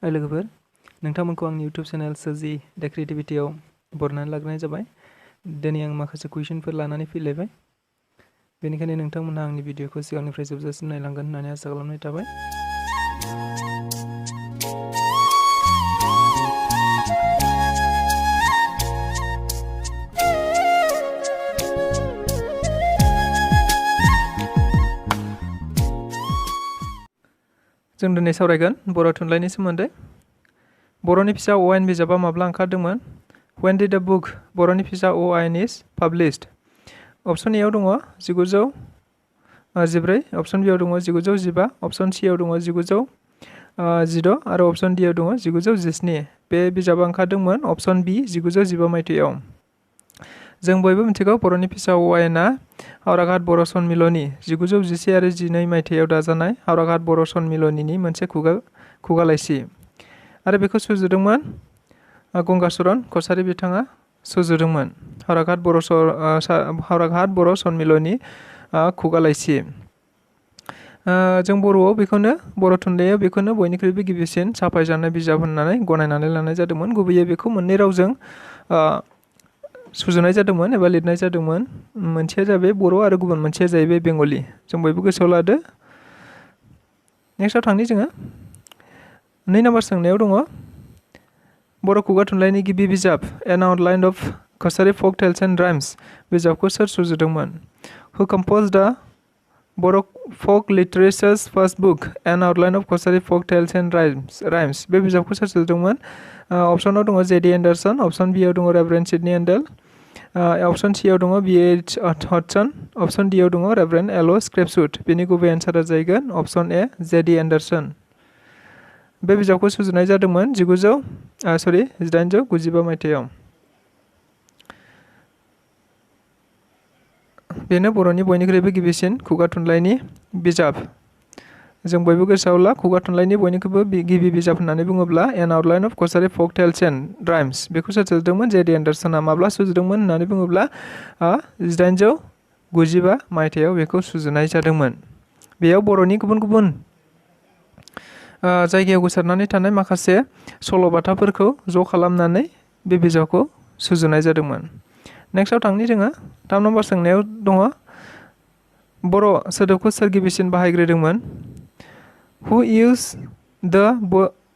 लोगोफोर नोंथांमोनखौ आंनि YouTube channel सोरजि दा क्रिएटिभिटीआव बरनायनानै लाग्रोनाय जाबाय। दिनै आं माखासे कुइसनफोर लानानै फैलायबाय, बेनिखायनो नोंथांमोनहा आंनि भिडिअखौ सिगांनिफ्राय जोबजासिम नायलांगोन होननानै आसा खालामनाय थाबाय। जों दिनै सावरायगोन बर' थुनलाइनि सोमोन्दै। बर'नि फिसा अ आयेन बिजाबा माब्ला ओंखारदोंमोन? When did the book बर'नि फिसा अ आयेन is published? अप्शन ए आव दङ 1914, अप्शन बि आव दङ 1915, अप्शन सि आव दङ 1916 आरो अप्शन डि आव दङ 1917। बे बिजाबा ओंखारदोंमोन अप्शन बि 1915 मायथाइयाव। जों बयबो मिथिगौ बर'नि फिसा अ आयेना हावराघाट बर' सनमिलनि 1911 आरो 12 मायथाइयाव दाजानाय हावराघाट बर' सनमिलनिनि मोनसे खुगा लाइसि आरो बेखौ सुजुदोंमोन गंगाचरण कछारी बिथाङा सुजुदोंमोन। हावराघाट बर' सनमिलनि खुगा लाइसि। जों बर'आव बेखौनो बर' थुनलाइयाव बेखौनो बयनिख्रुइबो गिबिसिन साफायजानाय बिजाब होननानै गनायनानै लानाय जादोंमोन। गुबैयै बेखौ मोननै रावजों सुजुनाय जादोंमोन एबा लिरनाय जादोंमोन। मोनसेया जाबाय बर' आरो गुबुन मोनसेया जाहैबाय बेंगलि। जों बयबो गोसोआव लादो। नेक्स्टआव थांनि जोङो 2 नाम्बार सोंनायाव दङ बर' खुगा थुनलाइनि गिबि बिजाब an outline of Kachari folk tales and rhymes बिजाबखौ सोर सुजुदोंमोन? Who composed the Boro' folk literature's first book an outline of Kachari folk tales and rhymes बे बिजाबखौ सोर सुजुदोंमोन? अप्शनाव दङ जे डि एन्डारसन, अप्शन बि आव दङ रेभारेन्ड सिडनी एन्डेल, अप्शन सि आव दङ बि एइच हडसन, अप्शन डि आव दङ रेभारेन्ड एल स्क्रेपसुट। बेनि गुबै एन्सारा जाहैगोन अप्शन ए जे डि एन्डारसन। बे बिजाबखौ सुजुनाय जादोंमोन 1895 मायथाइयाव। बेनो बर'नि बयनिख्रुइबो गिबिसिन खुगा थुनलाइनि बिजाब। जों बयबो गोसोआव ला खुगा थुनलाइनि बयनिख्रुइबो गिबि बिजाब होननानै बुङोब्ला an outline of Kachari folk tales and rhymes बेखौ सोर सुजुदोंमोन? जे डि एन्डारसना। माब्ला सुजुदोंमोन होननानै बुङोब्ला 1895 मायथाइयाव बेखौ सुजुनाय जादोंमोन। बेयाव बर'नि गुबुन गुबुन जायगायाव गोसारनानै थानाय माखासे सल'बाथाफोरखौ ज' खालामनानै बे बिजाबखौ सुजुनाय जादोंमोन। नेक्स्टआव थांनि जोङो 3 नम्बर सोंनायाव दङ बर' सोदोबखौ सोर गिबिसिन बाहायग्रोदोंमोन? हु इउज द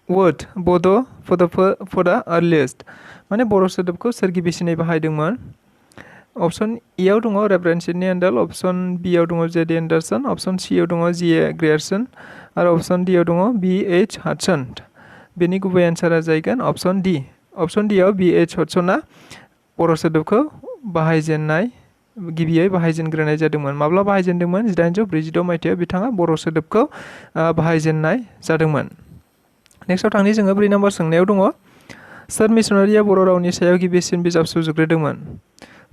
वर्ड बड' फर द आर्लिएस्ट माने बर' सोदोबखौ सोर गिबिसिनै बाहायदोंमोन? अप्शन ए आव दङ रेभारेन्ड सिडनी एन्डेल, अप्शन बि आव दङ जे डि एन्डारसन, अप्शन सि आव दङ जि ए ग्रेयारसन आरो अप्शन डि आव दङ बि एइच हडसन। बेनि गुबै एन्सारा जाहैगोन अप्शन डि। अप्शन डि आव बि एइच हडसना बर' सोदोबखौ गिबियै बाहायजेनग्रोनाय जादोंमोन। माब्ला बाहायजेनदोंमोन? 1846 मायथाइयाव बिथाङा बर' सोदोबखौ बाहायजेननाय जादोंमोन। नेक्स्टआव थांनि जोङो 4 नम्बर सोंनायाव दङ सोर मिशनारिया बर' रावनि सायाव गिबिसिन बिजाब सुजुग्रोदोंमोन?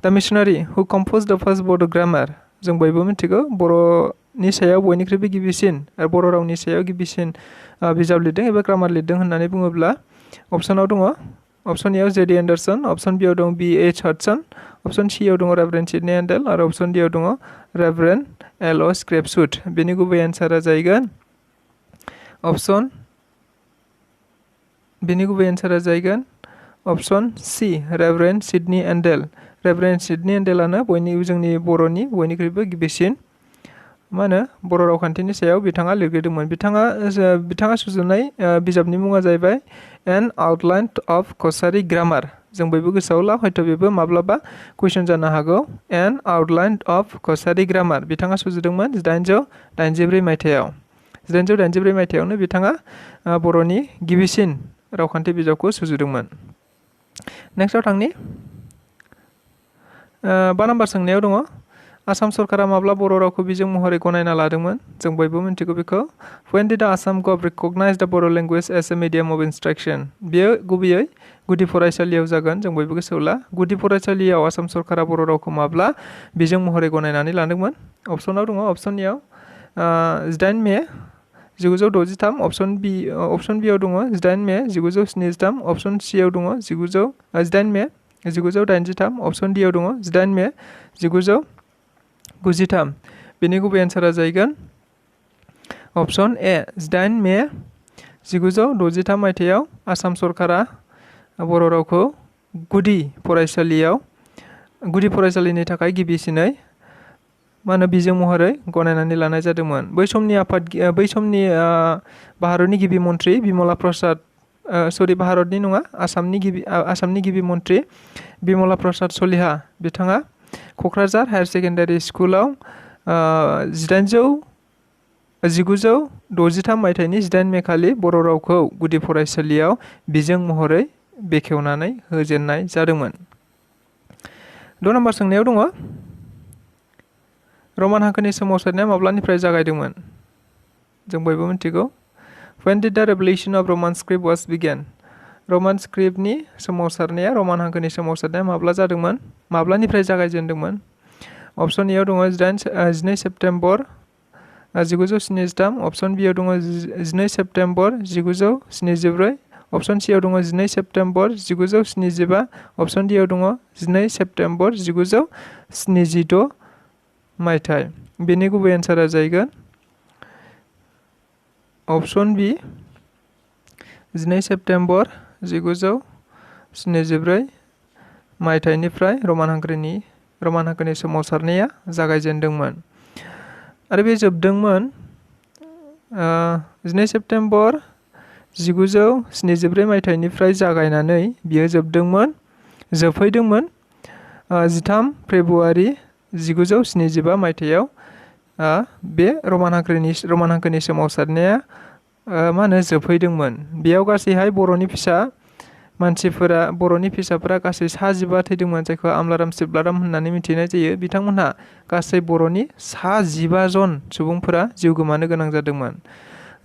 द मिशनारि हु कम्प'ज्ड द फार्स्ट बड' ग्रामार। जों बयबो मिथिगौ बर'नि सायाव बयनिख्रुइबो गिबिसिन आरो बर' रावनि सायाव गिबिसिन बिजाब लिरदों एबा ग्रामार लिरदों होननानै बुङोब्ला अप्शनाव दङ अप्शन ए आव जे डि एन्डारसन, अप्शन बि आव दङ बि एइच हडसन, अप्शन सि आव दङ रेभारेन्ड सिडनी एन्डेल आरो अप्शन डि आव दङ रेभारेन्ड एल स्क्रेपसुट। बेनि गुबै एन्सारा जाहैगोन अप्शन सि रेभारेन्ड सिडनी एन्डेल। रेभारेन्ड सिडनी एन्डेलानो जोंनि बर'नि बयनिख्रुइबो गिबिसिन बर' रावखान्थिनि सायाव बिथाङा लिरग्रोदोंमोन। बिथाङा सुजुनाय बिजाबनि मुङा जाहैबाय N outline of Kachari grammar. जों बयबो गोसोआव ला, हयथ' बेबो माब्लाबा कुइसन जानो हागौ। N outline of Kachari grammar बिथाङा सुजुदोंमोन 1884 मायथाइयाव। 1884 मायथाइयावनो बिथाङा बर'नि गिबिसिन रावखान्थि बिजाबखौ सुजुदोंमोन। नेक्स्टआव थांनि 5 नम्बर सोंनायाव दङ आसाम सरकारा माब्ला बर' रावखौ बिजों महरै गनायना लादोंमोन? जों बयबो मिथिगौ बेखौ। When did the Assam government recognize the Boro language as a medium of instruction? बेयो गुबैयै गुदि फरायसालियाव जागोन। जों बयबो गोसोआव ला। गुदि फरायसालियाव आसाम सरकारा बर' रावखौ माब्ला बिजों महरै गनायनानै लादोंमोन? अप्शनाव दङ अप्शन ए आव 8 मे 1963, अप्शन बि आव दङ 8 मे 1973, अप्शन सि आव दङ 8 मे 1983, अप्शन डि आव दङ 8 मे 1993। बेनि गुबै एन्सारा जाहैगोन अप्शन ए 8 मे 1963 मायथाइयाव आसाम सरकारा बर' रावखौ गुदि फरायसालिनि थाखाय गिबिसिनै बिजों महरै गनायनानै लानाय जादोंमोन। बै समनि भारतनि गिबि मन्त्रि बिमला प्रसाद भारतनि नङा आसामनि गिबि मन्त्रि बिमला प्रसाद सलिहा बिथाङा क'क्राझार हायार सेकेन्डारि स्कुलाव 1963 मायथाइनि 18 मे खालि बर' रावखौ गुदि फरायसालियाव बिजों महरै बेखेवनानै होजेननाय जादोंमोन। 2 नम्बर सोंनायाव दङ रमान हांखोनि सोमावसारनाया माब्लानिफ्राय जागायदोंमोन? जों बयबो मिथिगौ। When did the revolution of Roman script was began? रमान स्क्रिप्टनि सोमावसारनाया रमान हांखोनि सोमावसारनाया माब्ला जादोंमोन? माब्लानिफ्राय जागायजेनदोंमोन? अप्शन एआव दङ 12 सेप्टेम्बर 1973, अप्शन बिआव दङ 12 सेप्टेम्बर 1974, अप्शन सिआव दङ 12 सेप्टेम्बर 1975, अप्शन डिआव दङ 12 सेप्टेम्बर 1976 मायथाइ। बेनि गुबै एन्सारा जाहैगोन अप्शन बि 12 सेप्टेम्बर 1974 मायथाइनिफ्राय रमान हांखोनि सोमावसारनाया जागायजेनदोंमोन आरो बे जोबदोंमोन 12 सेप्टेम्बर 1974 मायथाइनिफ्राय जागायनानै बियो जोबफैदोंमोन 13 फेब्रुवारि 1975 मायथाइयाव बे रमान हांखोनि सोमावसारनाया जोबफैदोंमोन। बेयाव गासैहाय बर'नि फिसाफोरा गासै 15 थैदोंमोन, जायखौ आमलाराम सिब्लाराम होननानै मिथिनाय जायो। बिथांमोनहा गासै बर'नि 15 जन सुबुंफोरा जिउ गोमानो गोनां जादोंमोन।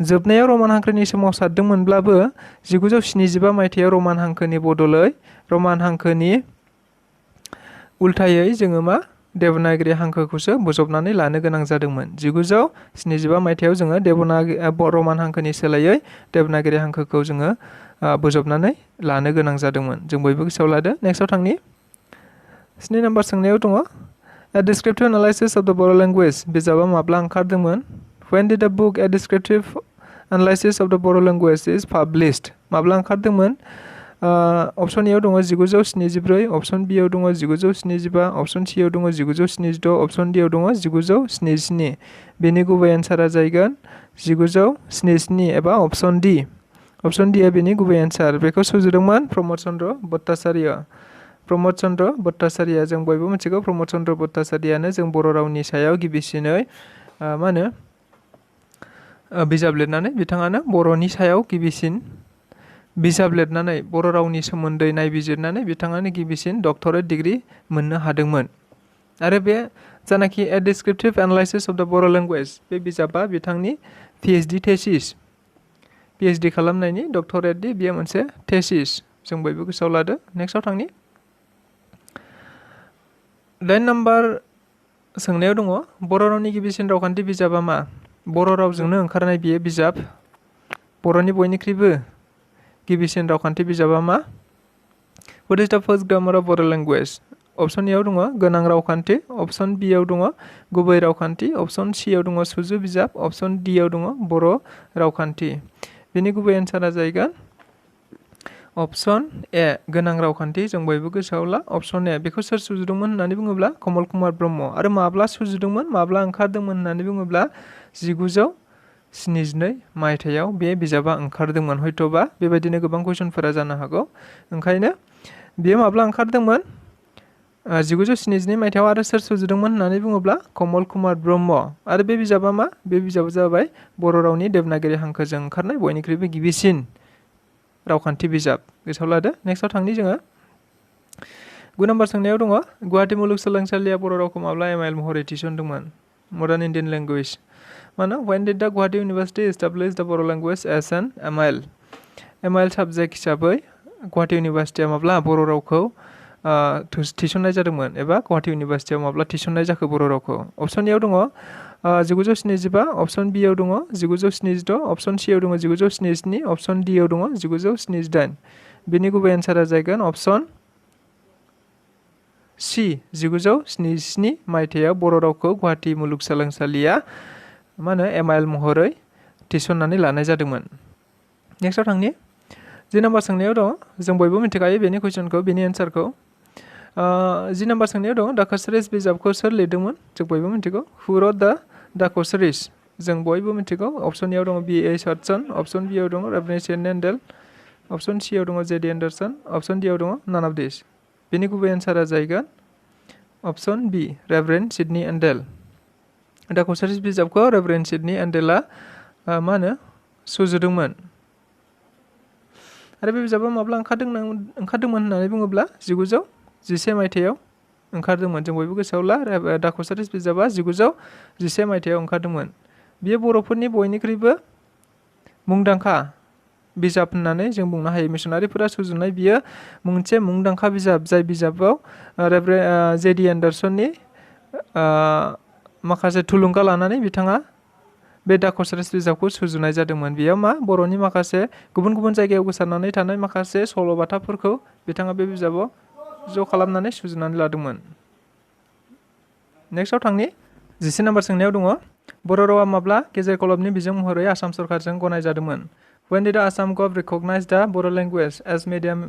जोबनायाव रमान हांखोनि सोमावसारदोंमोनब्लाबो 1975 मायथाइयाव रमान हांखोनि बदलै रमान हांखोनि उल्थायै जोङो देबनागरि हांखोखौसो बोजबनानै लानो गोनां जादोंमोन। 1975 मायथाइयाव जोङो रमान हांखोनि सोलायै देबनागरि हांखोखौ जोङो बोजबनानै लानो गोनां जादोंमोन। जों बयबो गोसोआव लादो। नेक्स्टआव थांनि 7 नम्बर सोंनायाव दङ A Descriptive Analysis of the Boro Language बिजाबा माब्ला ओंखारदोंमोन? When did the book A Descriptive Analysis of the Boro Language is published? माब्ला ओंखारदोंमोन? अप्शन एआव दङ 1974, अप्शन बिआव दङ 1975, अप्शन सिआव दङ 1976, अप्शन डिआव दङ 1977। बेनि गुबै एन्सारा जाहैगोन 1977 एबा अप्शन डि। अप्शन डिआ बेनि गुबै एन्सार। बेखौ सुजुदोंमोन प्रमद चन्द्र भट्टाचार्य। जों बयबो मिथिगौ प्रमद चन्द्र भट्टाचार्यआनो जों बर' रावनि सायाव गिबिसिनै बिजाब लिरनानै बिथाङानो बर'नि सायाव गिबिसिन बिजाब लिरनानै बर' रावनि सोमोन्दै नायबिजिरनानै बिथाङानो गिबिसिन डक्टरेट डिग्री मोननो हादोंमोन। आरो बे जानाखि ए डिसक्रिप्टिभ एनालाइसिस अफ द बर' लेंगुवेज बे बिजाबा बिथांनि पिएइचडि खालामनायनि डक्टरेटनि बेयो मोनसे थेसिस। जों बयबो गोसोआव लादो। नेक्स्टआव थांनि 9 नम्बर सोंनायाव दङ बर' रावनि गिबिसिन रावखान्थि बिजाबा मा? बर' रावजोंनो ओंखारनाय बियो बिजाब। बर'नि बयनिख्रुइबो गिबिसिन रावखान्थि बिजाबा मा? What is the first grammar of Boro language? Option एआव दङ गोनां रावखान्थि, अप्शन बिआव दङ गुबै रावखान्थि, अप्शन सिआव दङ सुजु बिजाब, अप्शन डिआव दङ बर' रावखान्थि। बेनि गुबै एन्सारा जाहैगोन अप्शन ए गोनां रावखान्थि। जों बयबो गोसोआव ला अप्शन ए। बेखौ सोर सुजुदोंमोन होननानै बुङोब्ला कमल कुमार ब्रह्म। आरो माब्ला सुजुदोंमोन, माब्ला ओंखारदोंमोन होननानै बुङोब्ला 1972 मायथाइयाव बे बिजाबा ओंखारदोंमोन। हयथ'बा बेबायदिनो गोबां कुइसनफोरा जानो हागौ। ओंखायनो बेयो माब्ला ओंखारदोंमोन 1972 मायथाइयाव। आरो सोर सुजुदोंमोन होननानै बुङोब्ला कमल कुमार ब्रह्म। आरो बे बिजाबा मा? बे बिजाबा जाबाय बर' रावनि देबनागरि हांखोजों ओंखारनाय बयनिख्रुइबो गिबिसिन रावखान्थि बिजाब। गोसोआव लादो। नेक्स्टआव थांनि जोङो 9 नम्बर सोंनायाव दङ गुवाहाटि मुलुगसोलोंसालिया बर' रावखौ माब्ला एमआइएल महरै थिसनदोंमोन? Modern Indian language When did the Guwahati University establish the Boro language as an MIL? MIL subject हिसाबै गुवाहाटि इउनिभारसिटिया माब्ला बर' रावखौ थिसननाय जादोंमोन एबा गुवाहाटि इउनिभारसिटियाव माब्ला थिसननाय जाखो बर' रावखौ? अप्शन एआव दङ 1975, अप्शन बिआव दङ 1976, अप्शन सिआव दङ 1977, अप्शन डिआव दङ 1978। बेनि गुबै एन्सारा जाहैगोन अप्शन सि 1977 मायथाइयाव बर' रावखौ गुवाहाटि मुलुगसोलोंसालिया एमआइएल महरै थिसननानै लानाय जादोंमोन। नेक्स्टआव थांनि 10 नाम्बार सोंनायाव दं जों बयबो मिथिखायो बेनि कुइसनखौ बेनि एन्सारखौ 10 नाम्बार सोंनायाव दं दा कसारिस बिजाबखौ सोर लिरदोंमोन जों बयबो मिथिगौ हु रट दा कसारिस जों बयबो मिथिगौ अप्सन एआव दङ B.H. हडसन अप्सन बिआव दङ रेभरेन्ड सिडनी एन्डेल अप्सन सिआव दङ J.D. एन्डारसन अप्सन डिआव दङ नान अफ दिस बेनि गुबै एन्सारा जाहैगोन अप्सन बी रेभरेन्ड सिडनी एन्डेल दा कसारिस बिजाबखौ रेभरेन्ड सिडनी एन्डेला मा होनो सुजुदोंमोन आरो बे बिजाबा माब्ला ओंखारदोंमोन होननानै बुङोब्ला 1911 मायथाइयाव ओंखारदोंमोन जों बयबो गोसोआव ला दा कसारिस बिजाबा 1911 मायथाइयाव ओंखारदोंमोन बियो बर'फोरनि बयनिख्रुइबो मुंदांखा बिजाब होननानै जों बुंनो हायो मिशनारिफोरा सुजुनाय बियो मोनसे मुंदांखा बिजाब जाय बिजाबाव रेभरेन्ड J.D. एन्डारसननि माखासे थुलुंगा लानानै बिथाङा बे दा कसारिस बिजाबखौ सुजुनाय जादोंमोन बेयाव मा बर'नि माखासे गुबुन गुबुन जायगायाव गोसारनानै थानाय माखासे सल'बाथाफोरखौ बिथाङा बे बिजाबाव ज' खालामनानै सुजुनानै लादोंमोन नेक्स्टआव थांनि 11 नाम्बार सोंनायाव दङ बर' रावा माब्ला गेजेर खलबनि बिजों महरै Assam सरकारजों गनायजादोंमोन When did Assam Gov recognize the Boro language as medium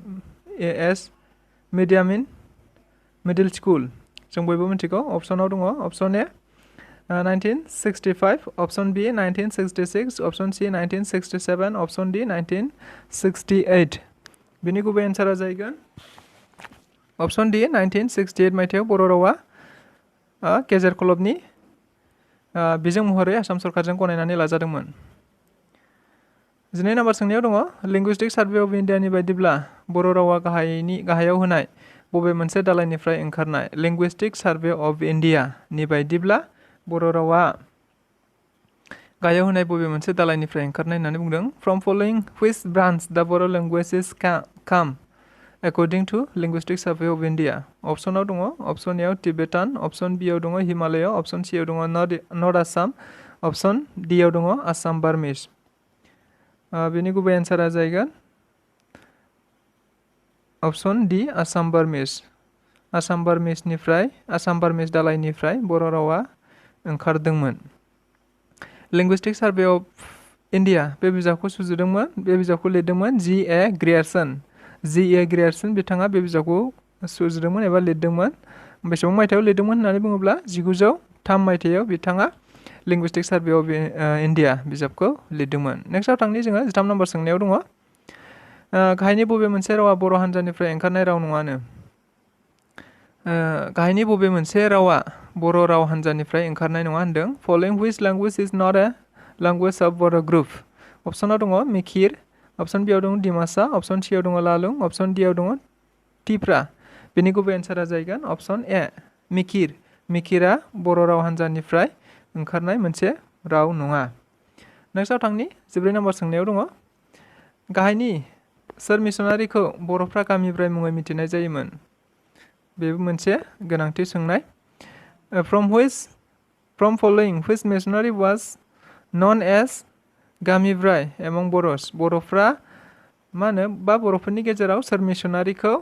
in middle school जों बयबो मिथिगौ अप्सनाव दङ option A 1965 option B 1966 option C 1967 option D 1968 बिनि गुबै एन्सारा जाहैगोन अप्सन डी 1968 मायथाइयाव बर' रावा गेजेर खलबनि बिजों महरै आसाम सरकारजों गनायनानै लाजादोंमोन 12 नाम्बार सोंनायाव दङ लिंगुइस्टिक सार्भे अफ इन्डियानि बायदिब्ला बर' रावा गाहायाव होनाय बबे मोनसे दालायनिफ्राय ओंखारनाय लिंगुइस्टिक सार्भे अफ इन्डियानि बायदिब्ला बर' रावा गाहायाव होनाय बबे मोनसे दालायनिफ्राय ओंखारनाय होननानै बुंदों फ्रम फलोइंग व्हिच ब्रान्च दा बर' लेंगुवेजेस काम according to linguistic survey of India अप्सनाव दङ अप्सन एआव टिबेटान अप्सन बिआव दङ हिमालय अप्सन सिआव दङ नर्थ आसाम अप्सन डिआव दङ आसाम बार्मिस बेनि गुबै एन्सारा जाहैगोन अप्सन डी आसाम बार्मिस दालायनिफ्राय बर' रावा ओंखारदोंमोन लिंगुइस्टिक सार्भे अफ इन्डिया बे बिजाबखौ सुजुदोंमोन बे बिजाबखौ लिरदोंमोन G.A. ग्रियारसन बिथाङा बे बिजाबखौ सुजुदोंमोन एबा लिरदोंमोन बेसेबां मायथाइयाव लिरदोंमोन होननानै बुङोब्ला 1903 मायथाइयाव बिथाङा लिंगुइस्टिक सार्भे अफ इन्डिया बिजाबखौ लिरदोंमोन नेक्स्टआव थांनि जोङो 13 नाम्बार सोंनायाव दङ गाहायनि बबे मोनसे रावा बर' हान्जानिफ्राय ओंखारनाय राव नङानो गाहायनि बबे मोनसे रावा बर' राव हान्जानिफ्राय ओंखारनाय नङा होनदों following which language is not a language of Boro' group अप्सनाव दङ मिकिर अप्सन बिआव दङ डिमासा अप्सन सिआव दङ लालुं अप्सन डिआव दङ टिप्रा बेनि गुबै एन्सारा जाहैगोन अप्सन ए मिकिरा बर' राव हान्जानिफ्राय ओंखारनाय मोनसे राव नङा नेक्स्टआव थांनि 14 नाम्बार सोंनायाव दङ गाहायनि सोर मिशनारिखौ बर'फ्रा गामिब्राय मुङै मिथिनाय जायोमोन बेबो मोनसे गोनांथि सोंनाय from following which missionary was none as गामिब्राय एमंग बर'फ्रा मा होनो बा बर'फोरनि गेजेराव सोर मिशनारिखौ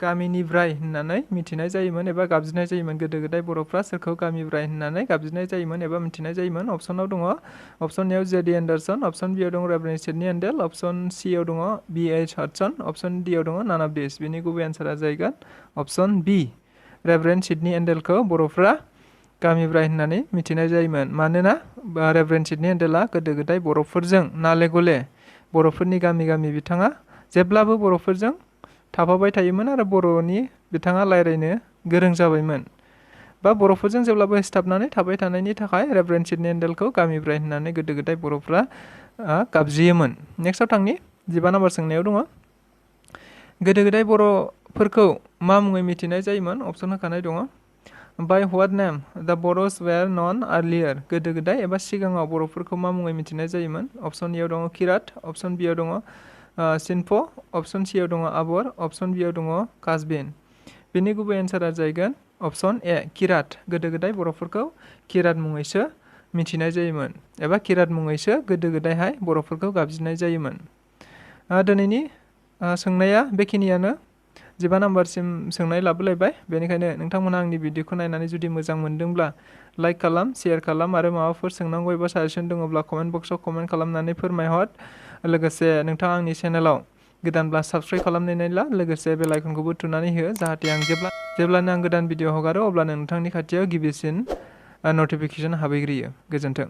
गामिनिब्राय होननानै मिथिनाय जायोमोन एबा गाबज्रिनाय जायोमोन गोदो गोदाय बर'फ्रा सोरखौ गामिब्राय होननानै गाबज्रिनाय जायोमोन एबा मिथिनाय जायोमोन अप्सनाव दङ अप्सन एआव J.D. एन्डारसन अप्सन बिआव दङ रेभरेन्ड सिडनी एन्डेल अप्सन सिआव दङ B.H. हडसन अप्सन डिआव दङ नान अफ दिस बेनि गुबै एन्सारा जाहैगोन अप्सन बी रेभरेन्ड सिडनी एन्डेलखौ बर'फ्रा गामिब्राय होननानै मिथिनाय जायोमोन मानोना रेभरेन्ड सिडनी एन्डेला गोदो गोदाय बर'फोरजों नाले गले बर'फोरनि गामि बिथाङा जेब्लाबो बर'फोरजों थाफाबाय थायोमोन आरो बर'नि बिथाङा रायज्लायनो गोरों जाबायमोन बा बर'फोरजों जेब्लाबो सिथाबनानै थाबाय थानायनि थाखाय रेभरेन्ड सिडनी एन्डेलखौ गामिब्राय होननानै गोदो गोदाय बर'फ्रा गाबज्रियोमोन नेक्स्टआव थांनि 15 नाम्बार सोंनायाव दङ गोदो गोदाय बर'फोरखौ मा मुङै मिथिनाय जायोमोन अप्सन होखानाय दङ बाय व्हाट नेम दा बर'स वेर नन आर्लियर गोदो गोदाय एबा सिगाङाव बर'फोरखौ मा मुङै मिथिनाय जायोमोन अप्सन एआव दङ किरात अप्सन बिआव दङ सिनफ' अप्सन सिआव दङ आबर अप्सन बिआव दङ कासबिन बेनि गुबै एन्सारा जाहैगोन अप्सन ए किरात गोदो गोदाय बर'फोरखौ किरात मुङैसो मिथिनाय जायोमोन एबा किरात मुङैसो गोदो गोदायहाय बर'फोरखौ गाबज्रिनाय जायोमोन दिनैनि सोंनाया बेखिनियानो 15 नाम्बारसिम सोंनाय लाबोलायबाय बेनिखायनो नोंथांमोना आंनि भिडिअखौ नायनानै जुदि मोजां मोनदोंब्ला लाइक खालाम शेयार खालाम आरो माबाफोर सोंनांगौ एबा साजेसन दङब्ला कमेन्ट बक्सआव कमेन्ट खालामनानै फोरमायहर लोगोसे नोंथाङा आंनि चेनेलाव गोदानब्ला साबस्क्राइब खालामनानै ला लोगोसे बेल आइकनखौबो थुनानै हो जाहाथे आं जेब्लानो आं गोदान भिडिअ हगारो अब्लानो नोंथांनि खाथियाव गिबिसिन नटिफिकेसन हाबहैग्रोयो। गोजोन्थों।